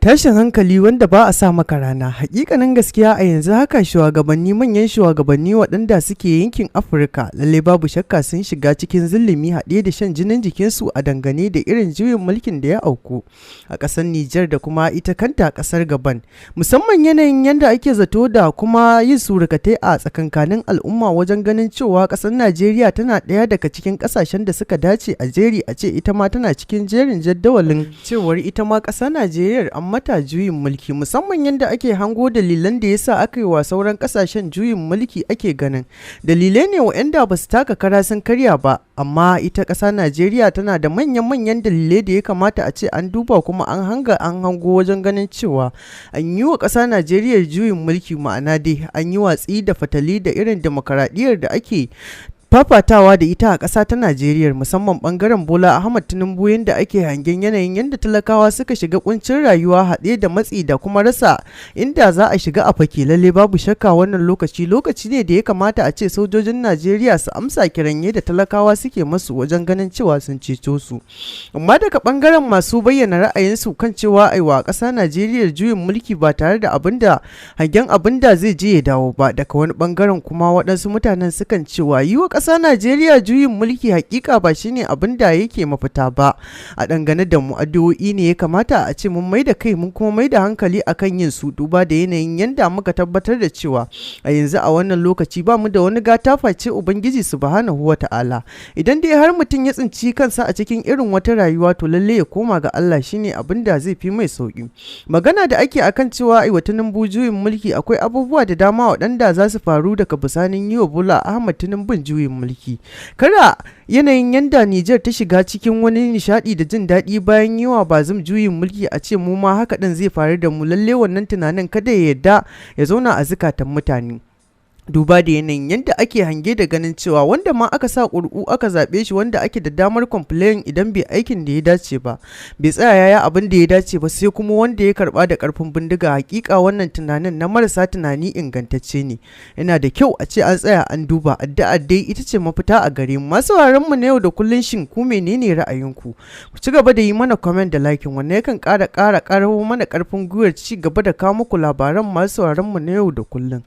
Tashin hankali wanda ba a sa maka rana. Hakikanin gaskiya, a yanzu haka shugabanni, manyan shugabanni waɗanda suke yankin Afirka, lalle babu shakka sun shiga cikin zulumi haɗe da shan jinin jikinsu a dangane da irin juyin mulkin da ya auku a ƙasar Nijar da kuma ita kanta ƙasar Gabon, musamman yanayin yadda ake zato da kuma yin surukatai a tsakankanin al'umma wajen ganin cewa ƙasar Najeriya tana ɗaya daga cikin ƙasashen da suka dace a jeri a ce ita ma tana cikin jerin jadawalin cewar ita ma ƙasar Najeriya an mata juyin mulki, musamman yadda ake hango dalilan da yasa aka yi wa sauran kasashen juyin mulki. Ake ganin dalilai ne waɗanda ba su taka kara sun karya ba, amma ita ƙasa Najeriya tana da manyan-manyan dalilai da ya kamata a ce an duba kuma an hanga, an hango wajen ganin cewa an yi wa ƙasa Najeriya juyin mulki, ma'ana dai an yi watsi da fatali da irin demokaradiyyar da ake fafatawa da ita a ƙasa ta Najeriya, musamman ɓangaren Bola Ahmad Tinubu, yadda ake hangen yanayin yadda talakawa suka shiga kuncin rayuwa haɗe da matsi da kuma rasa inda za a shiga a fake. Lalle babu shakka wannan lokaci lokaci ne da ya kamata a ce sojojin Najeriya su amsa kiranye da talakawa suke masu wajen ganin cewa sun ceto su. Amma daga ɓangaren masu bayyana ra'ayinsu kan cewa aiwa ƙasa Najeriya juyin mulki ba tare da abin da hangen abin da zai je ya dawo ba, daga wani ɓangaren kuma waɗansu mutanen sukan cewa yi wa ƙasa Najeriya juyin mulki hakika ba shine abin da yake mafita ba. A dangane da mu, addu'o'i ne ya kamata a ce mun mai da kai, mun kuma mai da hankali akan yin su, duba da yanayin yanda muka tabbatar da cewa a yanzu, a wannan lokaci, ba mu da wani gata face Ubangiji Subhanahu wata'ala. Idan dai har mutum ya tsinci kansa a cikin irin wata rayuwa, to lalle ya koma ga Allah, shine abin da zai fi mai sauki. Magana da ake akan cewa ai wa Tinubu juyin mulki, akwai abubuwa da dama waɗanda za su faru daga bisanin yi wa Bola Ahmad Tinubu juyin mulki. Kada yanayin yanda Nijar ta shiga cikin wani nishadi da jin daɗi bayan yi wa Bazum juyin mulki, a ce mu ma haka ɗin zai faru da mu. Lalle wannan tunanin kada ya yarda ya zauna a zukatan mutane, duba da yanayin yadda ake hange da ganin cewa wanda ma aka sa ƙuri'u aka zaɓe shi, wanda ake da damar complain idan bai aikin da ya dace ba, bai tsaya ya abin da ya dace ba, sai kuma wanda ya karba da karfin bindiga. Hakika wannan tunanin na marasa tunani ingantacce ne. Yana da kyau a ce an tsaya an duba. Addu'a dai ita ce mafita a gare mu. Masu mu na yau da kullun, shin ku menene ra'ayinku? Ku ci gaba da yi mana comment da liking, wannan yakan ƙara ƙara ƙara mana ƙarfin gwiwar ci gaba da kawo muku labaran, masu mu na yau da kullun.